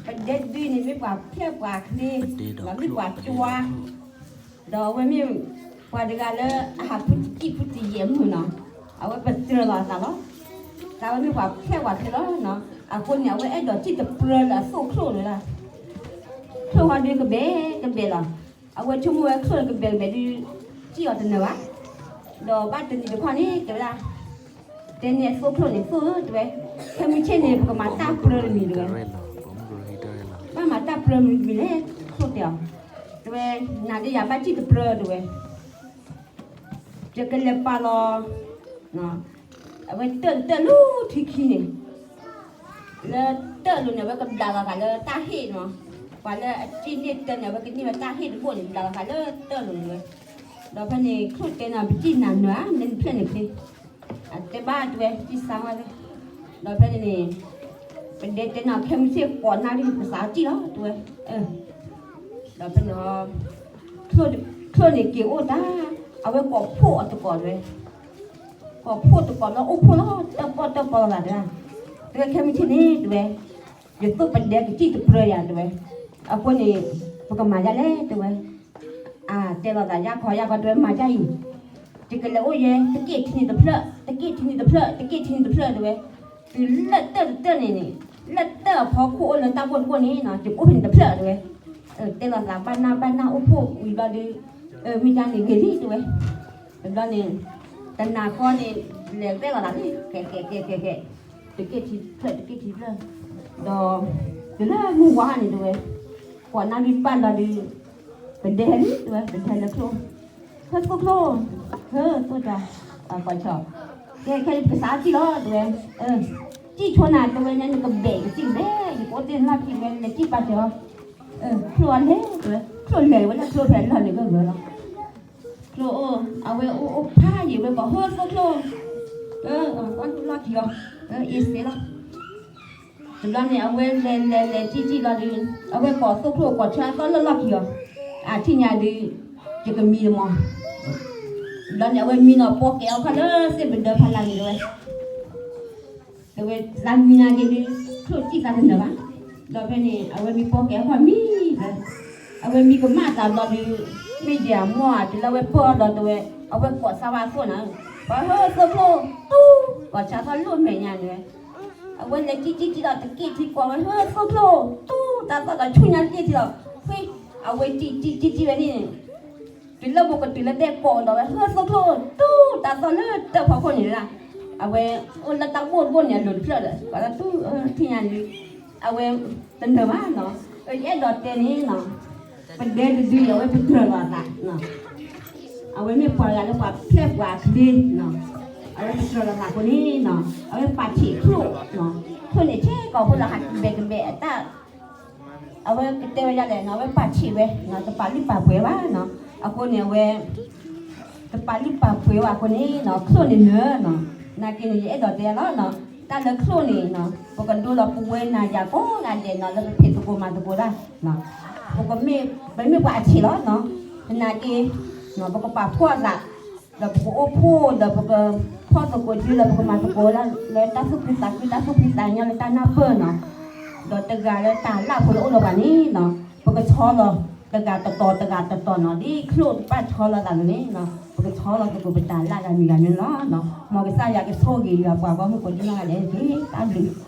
ပဒဲတဒုန့ၣ်မ့ၢ်ပှၤဖျဲၣ်ပှၤချ့, ဒီးမ့ၢ်ပှၤကွၢ်, ဒီးအဝဲမ့ၢ်ပှၤတဂၤလၢအဟးဖုတံၢ်ဖုတံၢ်ယဲၢ်မုၢ်နီၤ, အဝဲပတြၢၤလီၤအသးလီၤ. တၢ်ဝဲမ့ၢ်ပှၤဖျဲၣ်ပှၤချ့လီၤ. အဃိန့ၣ် အဝဲအဲၣ်ဒိးစံၣ်တပြၢလၢအသိၣ်ချိၣ်လၢၤ, ချိၣ်ဟီဒုကဘဲးကဘဲးလီၤ. အဝဲဆိကမိၣ်ဝဲချိၣ်ကဘဲးကဘဲးဒုး စံၣ်အီၤတနၢၤဘၣ်. ဒီးဘၣ်တနံၤတခီန့ၣ် တဲဝဲဒၣ်, တဲန့ၣ်အသိၣ်ချိၣ်န့ၣ် သိၣ်ဧၢ တဲဝဲ, ခဲမုၢ်ဆ့ၣ်န့ၣ် ပကမၤတၢ်ပြၢတမံၤတဲဝဲ, ဘၣ်မၤတၢ်ပြၢမံၤမံၤလဲၣ်, ချိၣ်တဲအီၤ, တဲဝဲ, နၤဒီးယၤဘၣ်စံၣ်တပြၢတဲဝဲ ယကလဲၤပာ်လီၤ, အဝဲတၢၣ်တၢၣ်လၢထံခံန့ၣ်, လၢတၢၣ်လိၤန့ၣ် အဝဲကဘျးလီၤသးလၢတၢ်ဟ့ၣ်နီၤ, ပှၤလၢအစံၣ်န့ၢ်တၢၣ်န့ၣ် အဝဲကန့ၢ်ဝဲတၢ်ဟ့ၣ်တဘိန့ၣ် ဘျးလီၤသးလၢတၢၣ်လိၤန့ၣ်ဝဲ, ဒီးဖဲန့ၣ် ချိၣ်တဲနီၤ ပစံၣ်နၤနၢၤဧါ နဖျဲၣ်န့ၣ်ဖဲ အတဲဘၣ်တဲဝဲ စံၣ်စါဝဲ, ဒီးဖဲန့ၣ်န့ၣ် ပဒဲတဲနီၤ ခဲမုၢ်ဆ့ၣ်ကိးနၣ်ရံၣ် ပသးစံၣ်လီၤတဲဝဲ, ဒီးဖဲန့ၣ် ချိၣ်န့ၣ်က့ၤအိၣ်တၢ်, အဝဲကိးဖှိၣ်အတကိးတဲဝဲ, ကိးဖှိၣ်တကိးလၢအိၣ်ဖှိၣ်လီၤ တၢၣ်ပီၣ်တၢၣ်ပီလီၤသးတဲ, တဲဝဲခဲမုၢ်ဆ့ၣ်န့ၣ်တဲဝဲ, ယသိၣ်ပဒဲကစံၣ်တပြၢယၤတဲဝဲ, အဃိန့ၣ် ပကမၤဒ်လဲၣ်တဲဝဲ, အတဲလီၤသးယါခီယါခီတဲဝဲမၤဒ်အံၤ, ယကလဲၤအိၣ်ယဲ တက့ၢ်ထံနံၤတဖျၢၣ် တက့ၢ်ထံနံၤတဖျၢၣ် တက့ၢ်ထံနံၤတဖျၢၣ်တဲဝဲ, တုၤလၢတၢၣ်တတၢၣ်န့ၣ်န့ၣ်, လၢတၢၣ်အဖီခိၣ်အိၣ်လၢတၢ်ဘိၣ်တဘိၣ်န့ၣ်နီၤ ယကအိၣ်ဖဲန့ၣ်တဖျၢၣ်တဲဝဲ, တဲလီၤသးဘၣ်နၢ်ဘၣ်နၢ်အိၣ်ဖှိၣ်ဝံၤဘျီဒီး, မ့ၢ်ဒ်န့ၣ်ဂ့ၤလံတဲဝဲ, တဘျီန့ၣ်, တနၤဃီန့ၣ်, လဲၤတဲလီၤသးလံ ကဲကဲကဲကဲကဲ, တက့ၢ်ထံတဖျၢၣ် တက့ၢ်ထံတဖျၢၣ်, ဒီး, တုၤလၢမုၢ်ဝါန့ၣ်တဲဝဲ, ကိးနၣ်ရံၣ်ဘၣ်လီၤဒီး, ပဒဲလံတဲဝဲ ပဒဲလၢချိၣ်, ဟၢသိၣ်ချိၣ်, ဟၢသိၣ်တၢ်, ကိးဆီ, ကဲခဲအံၤပကစးစံၣ်လီၤတဲဝဲ, စံၣ်ဆိနၤတဲဝဲန့ၣ် နကဘဲးကစံၣ်ကဘဲး ယကအိၣ်တ့ၢ်လီၢ်ခံဝဲ လဲၤစံၣ်ပာ်စၢၤအီၤ, ချိၣ်အလဲၤတဲဝဲ ချိၣ်လဲၤဝဲလၢချိၣ်ဖဲလီၢ်လံၤဂၢၢ်ဂၢၢ်လီၤ ချိၣ်အိၣ် အဝဲအိၣ်အိၣ်ဖးယံာ်ဝဲကိး ဟၢသိၣ်ချိၣ်, ဘၣ်လီၢ်ခံအီၤ, အ့စ့လီၤ, တဘျီန့ၣ် အဝဲလဲၤလဲၤလဲၤစံၣ်စံၣ်လီၤဒီး, အဝဲကိးသိၣ်ချိၣ်ကိးဆၢသီလၢလီၢ်ခံအီၤ, အထံၣ်ညါဒီး, ယကမံတမီၤ, တဘျီန့ၣ် အဝဲမံနီၤ ပိာ်ကဲအီၤခီလၢသ့ၣ်ပဒၢဖးလၢ်န့ၣ်တဲဝဲ တဲဝဲသးမံနၤက့ၤဒုး, ချိၣ်စံၣ်သးတနၢၤဘၣ်, ဒီးဖဲန့ၣ် အဝဲမံပိာ်ကဲအီၤခီမံ, အဝဲမံကမၣ်သးဘျီဒီး, မ့ၢ်ယဲအမိၢ်ဧါ တုၤလၢအဝဲပၢၢ်အီၤဒီးတဲဝဲ, အဝဲကိးစၢ်ဝဲအသိၣ်နၤ, ပှၤဟၢသိၣ်ချိၣ်, တူၢ်, ကိးဆါသီလိၣ်မဲာ်ညါန့ၣ်ဝဲ, အဝဲလဲၤစံၣ်စံၣ်စံၣ်ဒီးတက့ၢ်ထံကိးဝဲ ဟၢသိၣ်ချိၣ်, တူၢ်, တၢ်သီၣ်ဒီးဆူညါတက့ၢ်ထံဒီး, ဖဲ, အဝဲစံၣ်စံၣ်စံၣ်စံၣ်ဝဲန့ၣ် တုၤလၢပကတုၤလၢတဲကိးဒီးဝဲ ဟၢသိၣ်ချိၣ်, တူၢ်, တၢ်သီၣ်လၢတၢၣ်ဖီခိၣ်န့ၣ်လီၤ, အဝဲအိၣ်လၢတၢ်ဘိၣ်တဘိၣ်န့ၣ် အလိၤတဖျၢၣ်ဒီး ပှၤလၢတူၢ်, ထံၣ်ညါလံ, အဝဲတနၢၤဘၣ်နီၤ, ယအဲၣ်ဒိးတဲန့ၣ်နီၤ, ပဒဲတဒုန့ၣ် အဝဲပတြၢၤလီၤသး အဝဲမ့ၢ်ပှၤဂၤလၢပှၤဖျဲၣ်ပှၤချ့, အဝဲပတြၢၤလီၤသးအဃိန့ၣ်နီၤ, အဝဲပာ်ဆံးချိၣ်, ချိၣ်န့ၣ်ဆ့ကီးဖိလီၤဟးကဘဲးကဘဲးအတၢ်, အဝဲကတဲဝဲဒ်လဲၣ်နီၤ အဝဲပာ်ဆံးဝဲ, တပာ်လုၢ်ပာ်ပှ့ၤဘၣ်နီၤ, အဃိန့ၣ်အဝဲ တပာ်လုၢ်ပာ်ပှ့ၤဘၣ်အဃိန့ၣ်နီၤ ချိၣ်န့ၣ်နၢၤနီၤ, နာ်က့န့ၣ် ယအဲၣ်ဒိးတဲလီၤနီၤ, တၢ်လၢချိၣ်န့ၣ်နီၤ ပကဒိလီၤပဝဲနၤယၤကိးဂၤဒဲးနီၤ လၢပဖံးသကိးမၤသကိးတၢ်, ပကမ့ၢ်, ပမ့ၢ်ပှၤအဆံးလီၤနီၤ, နာ်က့, ပကပာ်ဖှိၣ်သး, ဒီးပကအိၣ်ဖှိၣ် ဒီးပကဖီၣ်သကိးဒု ဒီးပကမၤသကိးလၢတၢ်သူၣ်ဖှံသးခု တၢ်သူၣ်ဖှံသးညီလၢတၢ်နၢ်ပၢၢ်နီၤ, ဒီးတဂၤလၢတၢ်လၢ်ဖိလၢအိၣ်လီၤပှၤန့ၣ်နီၤ, ပကဆီလီၤတဂၤတတီၤတဂၤတတီၤနီၤ, ဒ်ချိၣ်တပာ်ဆီလီၤသးန့ၣ်, ပကဆီလီၤသကိးပတၢ်လၢ်ဂၤမံၤဂၤန့ၣ်လီၤ, မ်ကစၢ်ယွၤကဆိၣ်ဂ့ၤယွၤပှၤဂီၢ်မုၢ်ကိးဒံနီၢ်ဂၤဒဲးတက့ၢ်, တၢ်ဘျုး